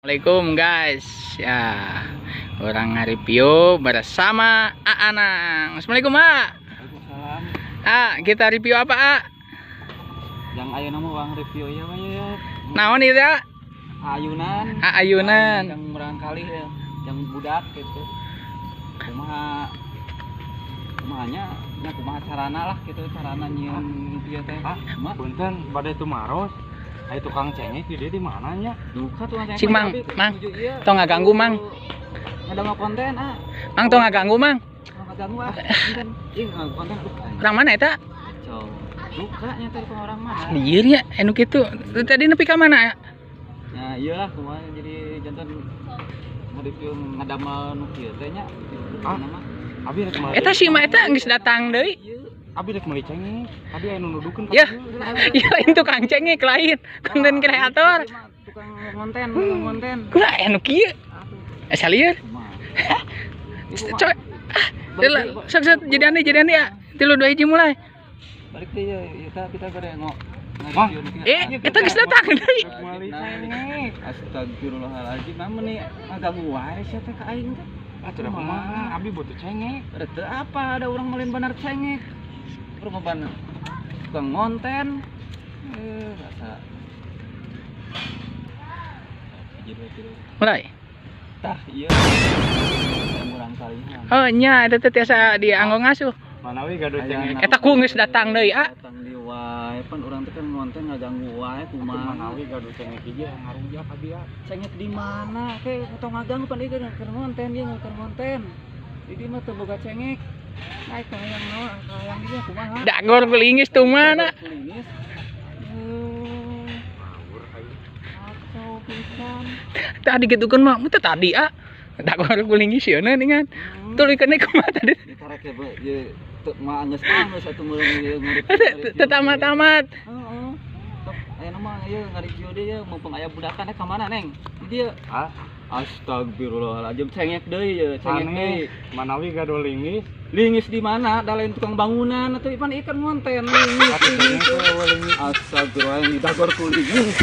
Assalamualaikum, guys. Ya, urang nge-review bersama Aanang. Assalamualaikum, A. Waalaikumsalam. A, kita review apa, A? Yang ayeuna mah urang review ya mah ya. Naon itu, A? Ayunan. A, ayunan. Yang barangkali ya, yang budak gitu. Kumaha kumahanya nya, kumaha carana lah gitu, carana nyieun ieu teh. Ah, Mah punten, bade tumaros. Aya tukang cengek di dieu, di mana nya? Duka tuh. Cing, Mang, Mang. Tong ngaganggu, Mang. Ada mau konten, ah. Mang, tong ngaganggu, Mang. Tong ngaganggu ah. Punten. Ih, ngaganggu konten. Aduh, Orang mana eta? Kacau. Duka nya teh orang mana? Lieur ya, anu kitu. Tadi nepi ka mana ya? Ya iyalah, kumaha jadi janten nge-review ngadamel nu kieu teh nya. Ah. Nama. Abi rek meuli. Eta si mah eta geus datang deui. Ieu. Abi rek meuli cengek. Abi aya nu nuduhkeun ka Ya. dieu. Ya, lain tukang cengek, lain konten kreator. Tukang konten, tukang konten. Kumaha anu kieu? Aduh, Asa lieur. kumaha? Coy. Ah, sok sok, jadi aneh, jadi aneh ya. Tilu, dua, hiji, mulai. Balik deh ya, kita kita pada ngo Wah. Eh, eta geus datang deui. Rek meuli cengek. Astagfirullahaladzim, mah nih ngaganggu wae sia teh ka aing teh. Ah, teu da kumaha? Abi butuh cengek. Ada teu apa, ada orang malin benar cengek. Urang mah ban tukang konten. Eh, rasa. Hiji, dua, tilu. Mulai. Tah, iya. Urang kalihan. Oh nya, eta teh tiasa dianggo ngasuh. Manawi gaduh cengek. Eta ku geus datang deui, ah. Datang di wae, pan urang teh kan ngonten ngaganggu wae, kumaha. Manawi gaduh cengek hiji ngarujak abi ya. Cengek di mana? Ke tong ngaganggu, pan ieu keur ngonten, ieu keur ngonten. Di dieu mah teu boga cengek. Naik ka hayang naon, ka hayang dieu kumaha? Dagor pelingis tuh mana? Pelingis. Eh, kacau pisan. Tadi gitukeun mah, teu tadi, ah. Dagor pelingis sieun ningan. Tuluy keun kumaha tadi? Ditarek ya, ye teu mah geus ah geus atuh meureun ieu Teu tamat-tamat. Heeh. Sok aya mah ieu nge-review deui ye, mumpung aya budakan ka mana, Neng? Di dieu. Ah, Astagfirullahaladzim, cengek deui ye, cengek deui. aneh. Manawi gaduh lingis. Lingis di mana? Da lain tukang bangunan atuh, pan ieu kan ngonten lingis. Atuh Lingis. cengek we lingis. Astagfirullahaladzim, dagor ku lingis.